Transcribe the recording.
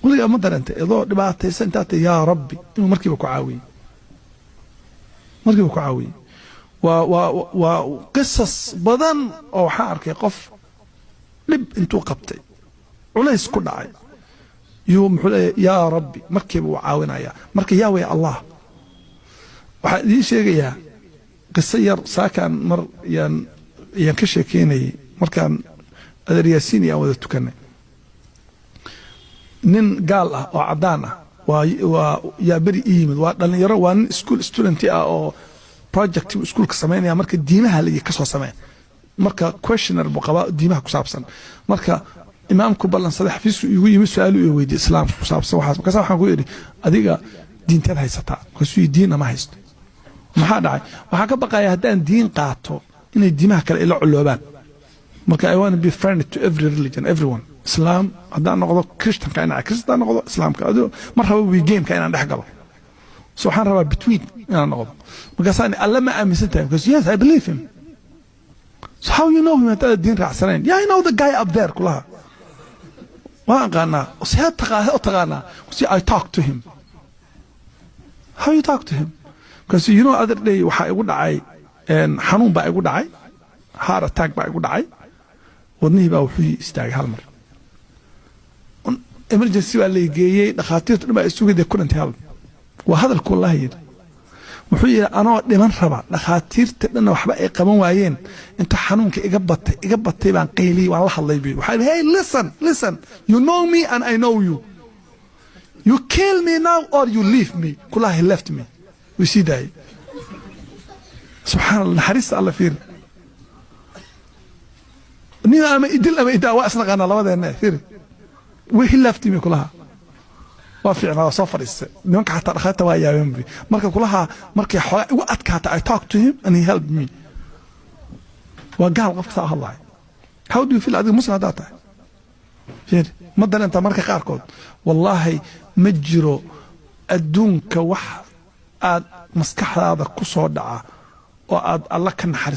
Weligaa ma dareentay adoo dhibaataysan intaad tahay "Yaa Rabbi" inuu markiiba ku caawiyey, markiiba ku caawiyey? Waa qisas badan oo waxaan arkay qof dhib intuu qabtay, culays ku dhacay, yuu muxuu leeyahay "Yaa Rabbi", markiiba uu caawinaya. Marka yaa way Allah. Waxaan idiin sheegayaa qiso yar. Saakaan mar yaan ka sheekeynayay markaan adeer Yaasiin iyo aan wada tukanay. Nin gaal ah oo caddaan ah waa yaa beri ii yimid. Waa dhalinyaro, waa nin school student ah oo project iskuulka samaynaya. Marka diimaha la ka soo samee, marka questionnaire buu qabaa diimaha ku saabsan. Marka imaamku ballansaday, xafiisku igu yimid, su-aalu i weydiiyey Islaamka ku saabsan waxaas. Markaasa waxaan ku idhi, "Adiga diinteed haysataa?" Markaasuu yidhi, "Diinna ma haysto." "Maxaa dhacay?" "Waxaan ka baqaya haddaan diin qaato inay diimaha kale ila coloobaan. Marka I want to be friend to every religion, everyone. Islaam haddaan noqdo, Christianka inaan Christian haddaan noqdo, Islaamka adigo ma rabo wi gameka inaan dhex galo, so waxaan rabaa between inaan noqdo." Markaasaan, "Alle ma aaminsan tahay?" Because, "Yes, I believe him." "So how you know him haddaad diin raacsanayn?" "Yeah, I know the guy up there," kulaha, "waan aqaanaa." "See u taqaanaa?" "See, I talk to him." "How you talk to him?" "Because you know, other day waxaa igu dhacay xanuun baa igu dhacay, heart attack baa igu dhacay. Wadnihii baa wuxuu istaagay hal mar. Emergency baa laygeeyey, dhakhaatiirtu dhan baa isugay, they couldn't help." Waa hadalku wallahi yidhi. Wuxuu yidhi, "Anoo dhiman raba, dhakhaatiirta dhanna waxba ay qaban waayeen, inta xanuunka iga batay, iga batay, baan qayliyey, waan la hadlay." Buu waxaa yidhi, "Hey, listen, listen, you know me and I know you. You kill me now or you leave me." Kulaha, he left me, wuu sii daayey. Subxaan Allah, naxariista Alla fiiri. Nin ama idil ama idaa, waa isnaqaanaa labadeenna. Fiiri, he left me kulaha. Waa fiicnaa, waa soo fadhiistay. Nimanka xataa dhakhaatiirta waa yaabeen bu. Marka kulaha, markay xoogaa igu adkaata, I talk to him and he helped me. Waa gaal qofka saa hadlahay. How do you feel adiga Muslim haddaad tahay? Fiiri, ma dareentaa marka qaarkood? Wallaahi ma jiro adduunka wax aad maskaxdaada ku soo dhaca oo aad Alla ka naxariis